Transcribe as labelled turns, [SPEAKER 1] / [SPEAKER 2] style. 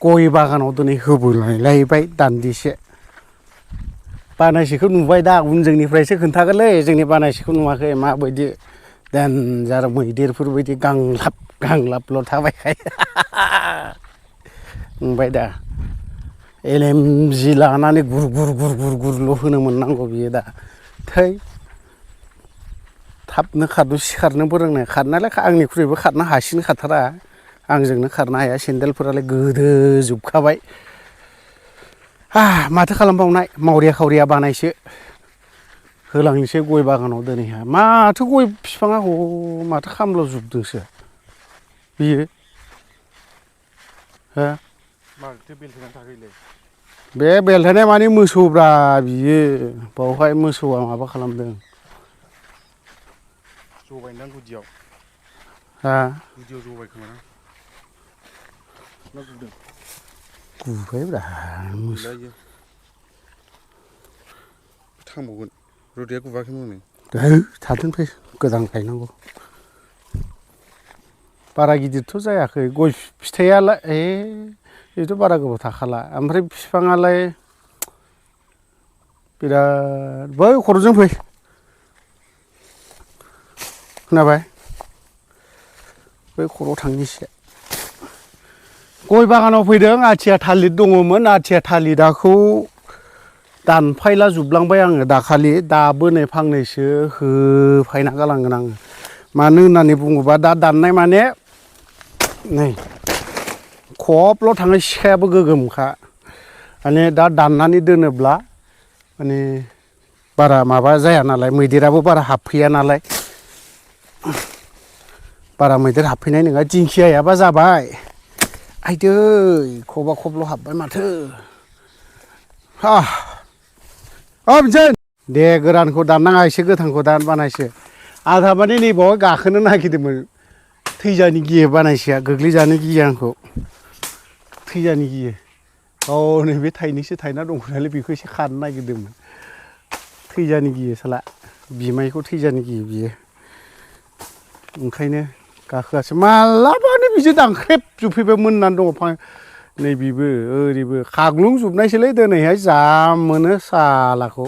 [SPEAKER 1] गय बागानाव दिनै होबोलायलायबाय दान्दिसे बानायसेखौ नुबाय दा उन जोंनिफ्रायसो खोन्थागोनलै जोंनि बानायसेखौ नुवाखै माबायदि देनजार मैदेरफोरबायदि गांलाब गांलाबल' थाबायखायो नुबाय दा एलेमजि लानानै गुर गुर गुर गुर गुरल' होनो मोननांगौ बियो दा थै थाबनो खारनो सिखारनोबो रोंनाय खारनायालाय आंनिख्रुइबो खारनो हासिन खाथारा आंजोंनो खारनो हाया सेन्देलफोरालाय गोदोजोबखाबाय माथो खालामबावनाय मावरिया खावरिया बानायसो होलांनोसै गय बागानाव दिनैहा माथो गय बिफाङा माथो खामलावजोबदोंसो बियो हो
[SPEAKER 2] माथो बेलथायनानै थाखैलै
[SPEAKER 1] बे बेलथायनाय माने मोसौब्रा बियो बावहाय मोसौआ माबा खालामदों
[SPEAKER 2] जबायदां गुदियाव
[SPEAKER 1] हा
[SPEAKER 2] गुदियाव जबाय खोमादां ना गुदों
[SPEAKER 1] गुबायब्रा
[SPEAKER 2] गैला इयो थांबावगोन रोदाया गुवाखैमोन हनै
[SPEAKER 1] थाथों फै गोदान गायनांगौ बारा गिदिरथ' जायाखै गय फिथाइयालाय बेथ' बारा गोबाव थाखाला ओमफ्राय बिफाङालाय बिराद बै खर'जों फै खोनाबाय बै खर'आव थांनि एसे गय बागानाव फैदों आथिया थालिर दङमोन आथिया थालिराखौ दानफायला जोबलांबाय आङो दाखालि दाबो नै फांनैसो होफायना गालांगोन आङो मानो होननानै बुङोबा दा दाननाय माने नै खबल' थाङो सिखायाबो गोगोमखा माने दा दाननानै दोनोब्ला माने बारा माबा जाया नालाय मैदेराबो बारा हाबफैया नालाय बारा मैदेर हाबफैनाय नङा दिंखियायाबा जाबाय आयदै खबा खबल' हाबबाय माथो बिनोसै दे गोरानखौ दाननाङा एसे गोथांखौ दान बानायसो आधा माने नैबावहाय गाखोनो नागिरदोंमोन थैजानो गियो बानायसोआ गोग्लैजानो गियो आंखौ थैजानो गियो नैबे थाइनैसो थायना दं नालाय बेखौ एसे खानो नागिरदोंमोन थैजानो गियो साला बिमायखौ थैजानो गियो बियो ओंखायनो गाखोआसै मालाबानो बिदि दानख्रेबजोबफैबाय मोननानै दङ नैबेबो ओरैबो खाग्लुंजोबनायसोलै दिनैहाय जा मोनो सालाखौ